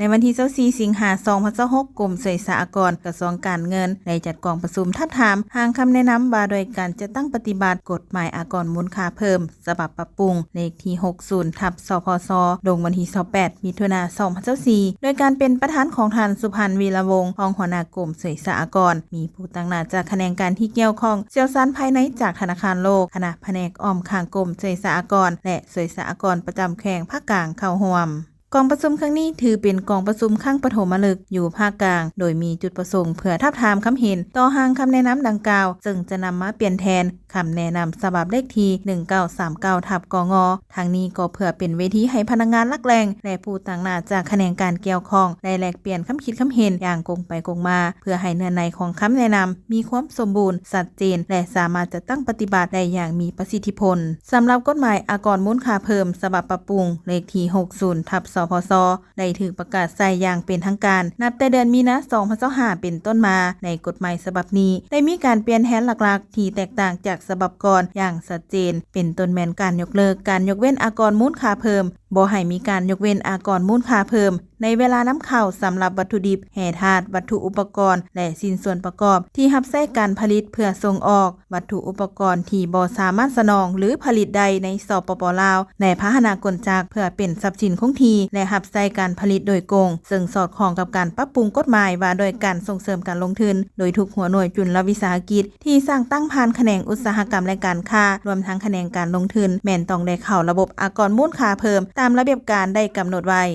ໃນວັນທີຊາວສີ່ ສິງຫາ ສອງພັນຊາວຫົກ, ກົມສ່ວຍສາອາກອນ ກະຊວງການເງິນ ໄດ້ຈັດກອງປະຊຸມທາບທາມຮ່າງຄຳແນະນຳວ່າດ້ວຍການຈັດຕັ້ງປະຕິບັດກົດໝາຍອາກອນມູນຄ່າເພີ່ມ ສະບັບປັບປຸງ ເລກທີຫົກສິບ ທັບ ສພສ ລົງວັນທີຊາວແປດ ມິຖຸນາ ສອງພັນຊາວສີ່ ໂດຍການເປັນປະທານຂອງທ່ານ ສຸພັນ ວີລະວົງ ຮອງຫົວໜ້າກົມສ່ວຍສາອາກອນ, ມີຜູ້ຕາງໜ້າຈາກຂະແໜງການທີ່ກ່ຽວຂ້ອງ, ຊ່ຽວຊານພາຍໃນຈາກທະນາຄານໂລກ, ຄະນະພະແນກອ້ອມຂ້າງກົມສ່ວຍສາອາກອນ ແລະ ສ່ວຍສາອາກອນປະຈຳແຂວງພາກກາງເຂົ້າຮ່ວມ. ກອງປະຊຸມຄັ້ງນີ້ຖືເປັນກອງປະຊຸມຄັ້ງປະຖົມມະລຶກຢູ່ພາກກາງ, ໂດຍມີຈຸດປະສົງເພື່ອທາບທາມຄຳເຫັນຕໍ່ຮ່າງຄຳແນະນຳດັ່ງກ່າວ, ເຊິ່ງຈະນຳມາປ່ຽນແທນຄຳແນະນຳສະບັບເລກທີໜຶ່ງເກົ້າສາມເກົ້າ ທັບ ກງ. ທັງນີ້ກໍເພື່ອເປັນເວທີໃຫ້ພະນັກງານຫຼັກແຫຼ່ງ ແລະ ຜູ້ຕາງໜ້າຈາກຂະແໜງການກ່ຽວຂ້ອງ ໄດ້ແລກປ່ຽນຄຳຄິດຄຳເຫັນຢ່າງກົງໄປກົງມາ, ເພື່ອໃຫ້ເນື້ອໃນຂອງຄຳແນະນຳມີຄວາມສົມບູນ, ຊັດເຈນ ແລະ ສາມາດຈັດຕັ້ງປະຕິບັດໄດ້ຢ່າງມີປະສິດທິຜົນ. ສຳລັບກົດໝາຍອາກອນມູນຄ່າເພີ່ມ ສະບັບປັບປຸງ ເລກທີຫົກສິບ ທັບ ສພສ ໄດ້ຖືກປະກາດໃຊ້ຢ່າງເປັນທາງການ ນັບແຕ່ເດືອນມີນາ ສອງພັນຊາວຫ້າ ເປັນຕົ້ນມາ. ໃນກົດໝາຍສະບັບນີ້ ໄດ້ມີການປ່ຽນແທນຫຼັກໆທີ່ແຕກຕ່າງຈາກສະບັບກ່ອນຢ່າງຊັດເຈນ, ເປັນຕົ້ນແມ່ນການຍົກເລີກການຍົກເວັ້ນອາກອນມູນຄ່າເພີ່ມ, ບໍ່ໃຫ້ມີການຍົກເວັ້ນອາກອນມູນຄ່າເພີ່ມໃນເວລານຳເຂົ້າສຳລັບວັດຖຸດິບ, ແຮ່ທາດ, ວັດຖຸອຸປະກອນ ແລະ ຊິ້ນສ່ວນປະກອບທີ່ຮັບໃຊ້ການຜະລິດເພື່ອສົ່ງອອກ, ວັດຖຸອຸປະກອນທີ່ບໍ່ສາມາດສະໜອງ ຫຼື ຜະລິດໄດ້ໃນ ສປປ ລາວ ແລະ ພາຫະນະກົນຈັກ ເພື່ອເປັນຊັບສິນຄົງທີ່ ແລະ ຮັບໃຊ້ການຜະລິດໂດຍກົງ, ເຊິ່ງສອດຄ່ອງກັບການປັບປຸງກົດໝາຍວ່າດ້ວຍການສົ່ງເສີມການລົງທຶນ, ໂດຍທຸກຫົວໜ່ວຍຈຸນລະວິສາຫະກິດທີ່ສ້າງຕັ້ງຜ່ານຂະແໜງອຸດສາຫະກຳ ແລະ ການຄ້າ ລວມທັງຂະແໜງການລົງທຶນ ແມ່ນຕ້ອງໄດ້ເຂົ້າລະບົບອາກອນມູນຄ່າເພີ່ມຕາມລະບຽບການໄດ້ກຳນົດໄວ້.